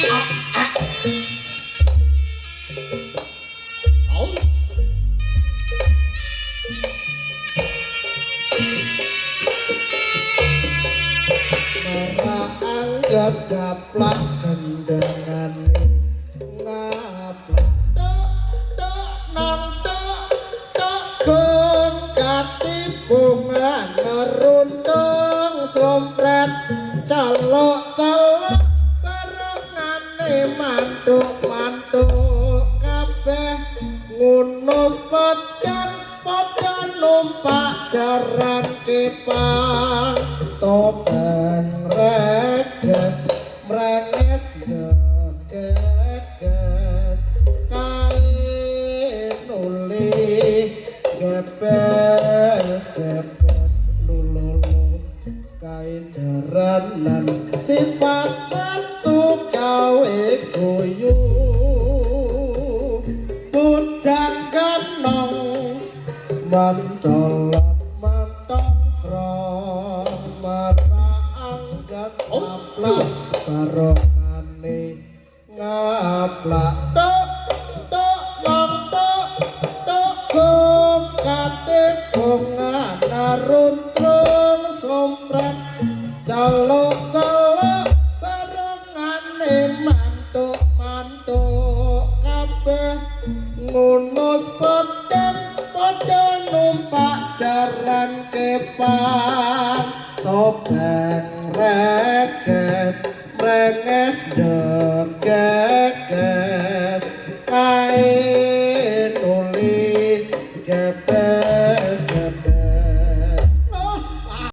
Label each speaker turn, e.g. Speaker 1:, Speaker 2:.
Speaker 1: Oh.
Speaker 2: Merak anggedaplak gendangane ngaplak tok tok nang tok tok gong katibungan neruntung srompret calok calok barengane mantuk mantuk kabeh ngunus pedang padha numpak jaran kepang topeng reges mrenges jegeges kae nuli gebes gebes lululu kae jaranan sifat metu gawe guyu bujang ganong mencolot mentongkrong merak anggat ngaplak barongane ngaplak tok tok long tok tok gong katibungan naruntrung sompret calok calok barengane mantuk mantuk kabeh ngunus pedang padha numpak jaran kepang topeng reges mrenges jegeges